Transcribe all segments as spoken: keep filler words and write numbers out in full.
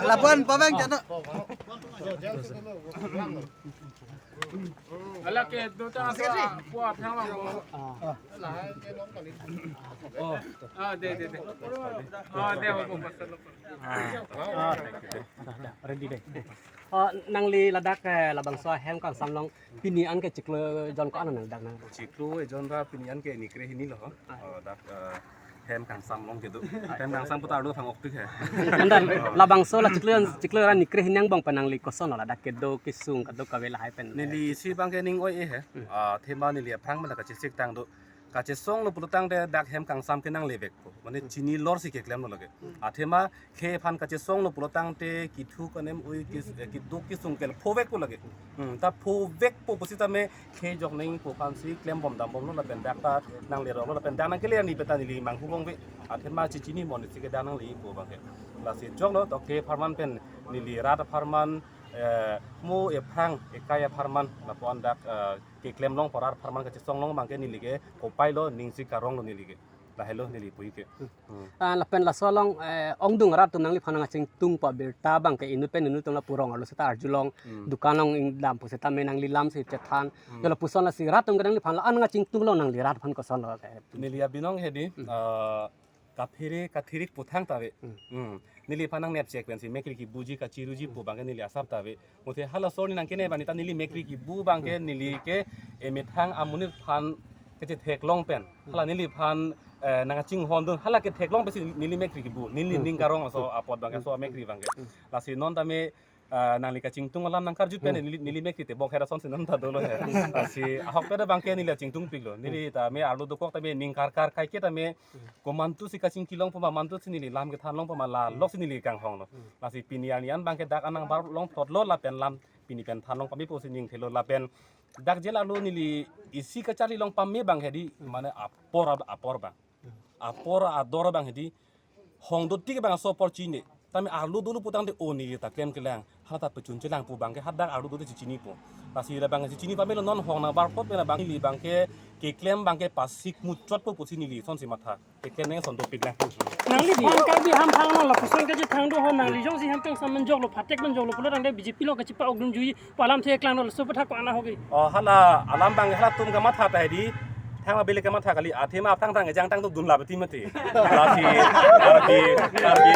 Labuan pabang chana. Ala ke do ta sa puat hang lang. Ah, de, de, de. Ah, de, ho, ho, ho. Ah, ready de. Oh, nangli ladak, eh, labangso ahem kangsam along pini an ke chiklo ejon ko-an nang dak nang? Chiklo ejon ra pini an ke nikre hini lo ho. Oh, dak, eh, hem kangsam along kedo. Hem kangsam putar do thang okpik he. Andan labangso la chiklo ejon, chiklo ra nikre hini angbong pen nangli koson lo ladak kedo kesung kadokave lahai pen? Neli isi abang ke ning oi-e he. Hmm. Ah, athema neli aphrang mena kachesik tang do. Kachesong lo pulotangte dak hem kangsam ke nanglevekpo. Mane chini lor si keklem lo lake. Athema khei aphan kachesong lo pulotangte kithu kanem ui kis-, eh, kiduk kisung ke phovekpo lake. Hmm, ta phovekpo pusitame khei jok nangpo aphan si klembom dambom lo lapen dak ta nangle rong lo lapen dak nangkele arni pen ta neli manghu bong ve. Athema chichinimon si ke dak nanglepo abang ke. Lasi jok lo to khei apharman pen neli rat apharman, eh, mo ephrang ekai apharman lapu-an dak, eh, keklem longpo rat apharman kachesong long abang ke neli ke kopai lo ning si karong lo neli ke. Lahelo neli puji ke. Hmm. Ah, lapen laso along, eh, ongdung arat atum nangliphan nangchingtungpo abirta abang ke inut pen inut atum lapu rong arlo seta arjulong, hmm, dukan along ingdam pusitame nangli lam si chethan. Hmm. Jolo puson lasi rat atum ke nangliphan la-an nangchingtung lo nangli rat aphan koson lo, eh. Neli abinong hedi, hmm, ah, kaphere kathirik puthang ta ave. Hmm. Hmm. Neliphan nangnepchek pensi mekri kibuji kachiruji pu abang ke neli asap ta ave. Muthe halaso arni nangkene bani ta neli mekri kibu abang ke neli ke emethang amonit aphan kachetheklong pen. Hala neliphan, eh, nangchinghondun hala ketheklong pensi neli mekri kibu. Neli, hmm, ning karong aso apot abang ke so amekri abang ke. Hmm. Lasi non tame, eh, nangli kachingtung alam nangkarju pen, hmm, neli, neli mekri tebok hera son si non ta dolo he. Lasi ahok pen abang ke neli chingtungpik lo. Neli tame arlo dokok tame ning karkar kaike tame komantu si kachingki longpo ma, mantu si neli lam kethan longpo ma, la lok si neli kanghong lo. Hmm. Lasi pini arni an abang ke dak an nangbar longthot lo lapen lam pini pen than long pamepo si ning thelo lapen dak jela lo neli isi kacharli long pame abang hedi, hmm, mane apor ab-, apor abang. Apor ador abang hedi hong do tik abang aso apor chine. Tame arlo dolo putangte o neli ta klem kelang. Hala ta pechun chelang pu abang ke hadak arlo dolo chichinipo. Lasi la abang chichini pamelo non hong nangbar pot pen abang neli abang ke keklem abang ke pasik muchotpo pusi neli son si matha. Keklem nang son dopik lang. Nangliphan Karbi hamphang along lapuson kachethang do ho, nangli jongsi hamphang saman jok lo, phatek man jok lo pulotangte B J P along kachepa-ok dunjui pu alamthe keklang lo, laso aputhak ko-an ahok ke? Oh, hala alam abang halatum kamatha ta hedi. Thang abele kamatha kali, athema aphrang thang kejang tang atum dun la beti mati. Lasi Karbi, Karbi,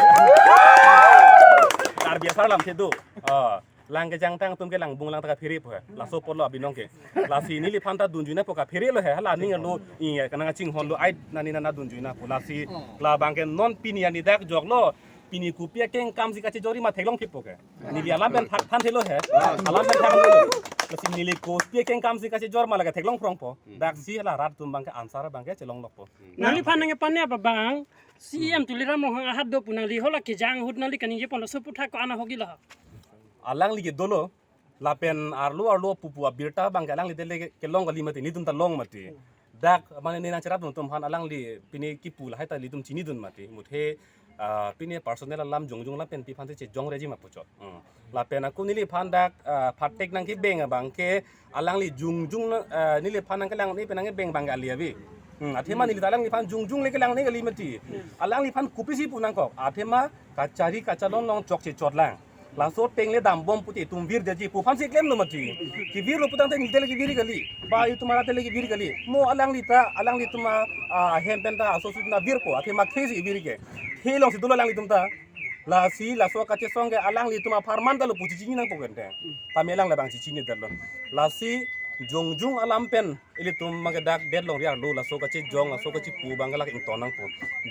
Karbi asar alamthe do. Oh, lang kejang tang atum ke lang bung lang ta kaphere po he. Laso apotlo abinong ke. Lasi neliphan ta dunjui nangpo kaphere lo he. Hala ning lo, iya, kanang chinghon lo ai nani nana dunjui nangpo. Lasi la abang ke non pini arni dak jok lo. Pini kopi akengkam si kachejor-i ma theklong pipo ke. Neli alam pen thak than thelo he. Alam pen thak than thelo. Lasi neli kopi akengkam si kachejor ma lake theklong prongpo. Dak si hala rat atum abang ke answer abang ke chelong lokpo. Nangliphan nangkepane apa abang? C E M Tuliram Ronghang ahat do pu nangli hala kejang ahut nangli kaningje pon laso aputhak ko-an ahok ke la? Alangli ke dolo. Lapen arlo arlo pupu abirta abang ke alangli dele ke long kali mati, netum ta long mati. Dak mane ne nangcherap atum aphan alangli pine kipu lahai ta ilitum chinidun mati. Muthe, ah, pine personal alam jongjong lapen pi aphan si chejong reji ma puchot. Hmm. Lapen ako neliphan dak, ah, phatek nangkebeng abang ke alangli jongjong na, ah, neliphan nangkelang ne pen nangkebeng abang ke ali ave. Hmm, athema neli ta alangliphan jongjong le kelang ne kali mati. Alangliphan kopisi pu nangkok. Athema kachari kachalon along chokche chot lang. Laso ateng le dambom pute itum virdetji pu aphan si klemlo mati. Kevirlo putangte neli dele kevir kali. Ba itum arat dele kevir kali. Mo alangli ta, alanglitum a, a, ahem pen ta aso sut na virpo. Athema khei si vir ke. Khei along si dolo alanglitum ta. Lasi laso kachesong ke alanglitum apharman ta lo pu chichini nangpo kente. Tame alang labang chichini detlo. Lasi jongjong alam pen ilitum abang ke dak det longri arlo laso kachejong, laso kachepu abang ke lake ington nangpo.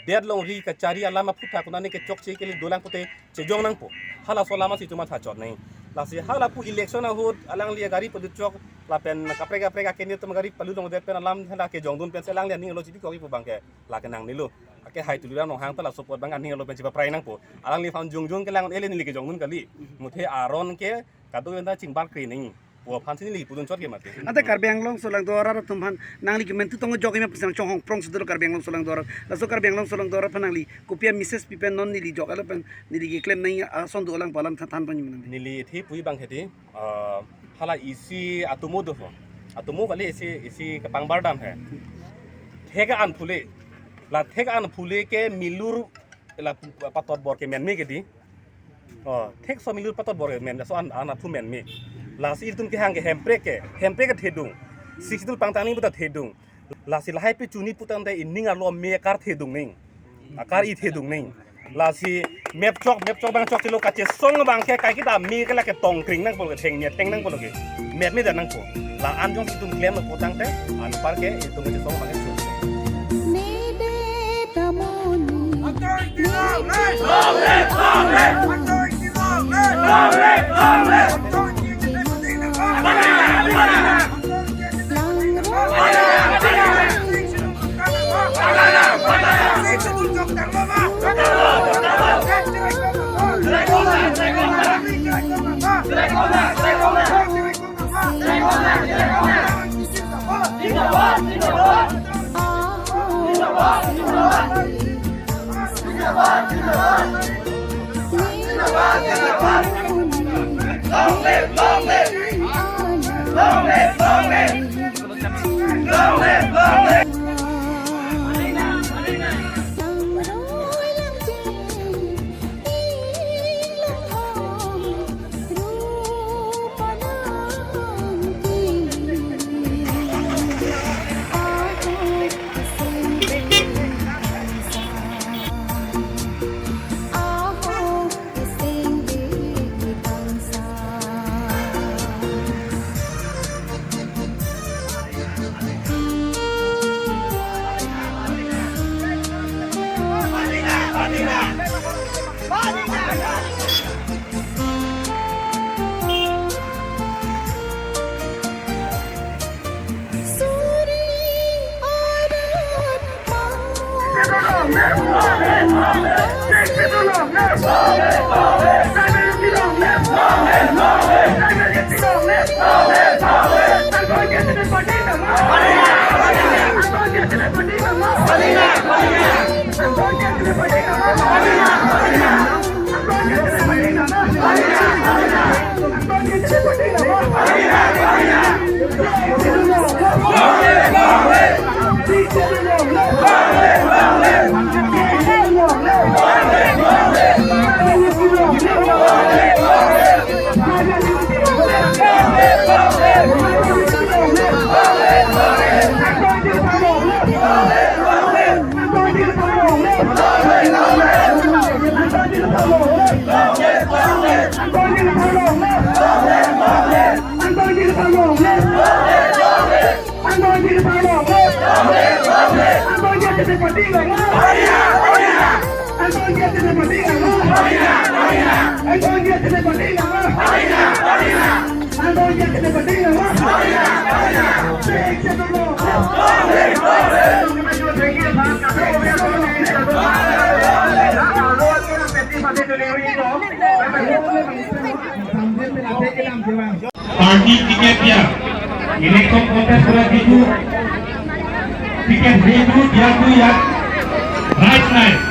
Det longri kachari alam aputhak konane kechokche ke ili dolang pute chejong nangpo. Halaso alam si itum matha chot nang. Lasi hala pu election ahut alangli gari palut chok lapen kaprek kaprek akeni atum gari palut longdet pen alam hala kejongdun pensi alangli aning lo chibikok-i pu abang ke lake nangnelo. Ake hai Tuliram Ronghang ta laso apot abang aning lo pen chipaprai nangpo. Alangliphan jongjong kelang ele neli kejongdun kali. Muthe aron ke kadokave ta chingbar kre nang. Pu aphan si neli pudun chot ke mati. Ante Karbi Anglong solangdo arat atum aphan nangli kemen tu tong jok ema pusang chonghong prong sudor Karbi Anglong solangdo arat. Laso Karbi Anglong solangdo arat aphan nangli kopi a-message pi pen non neli jok ala pen neli keklem nang ason do lang pu alam than than pon nang. Neli thi puji abang hedi, ah, hala isi atomo do ho. Atomo kali isi, isi kepangbar dam he. Thek an phule. La thek an phule ke milur la patot bor ke menme ke di. Oh, thek so milur patot bor ke men, so an, an aphu menme. Lasi itum kehang ke Hemprek ke, Hemprek ke thedung. Sixth Schedule pangtang nangji puta thedung. Lasi lahai pi chuni putangte ining arlo me akar thedung nangji. Akar i thedung nangji. Lasi map chok, map chok abang chokchelo, kachesong abang ke kaiketa me ke lake tong kring nangpo, thengni ateng nangpo ke. Map me dan nangpo. La-an jongsi itum klemlo putangte, anpar ke itum kachesong abang ke chok. Mede tamoni. Authority long live! Long live! Long live! Authority long live! Long live! Long live! Authority long live! Long live, long live, long live, long live, long live. Party ticket ya, election contest kora jitu ticket jitu dia tu ya, right nai.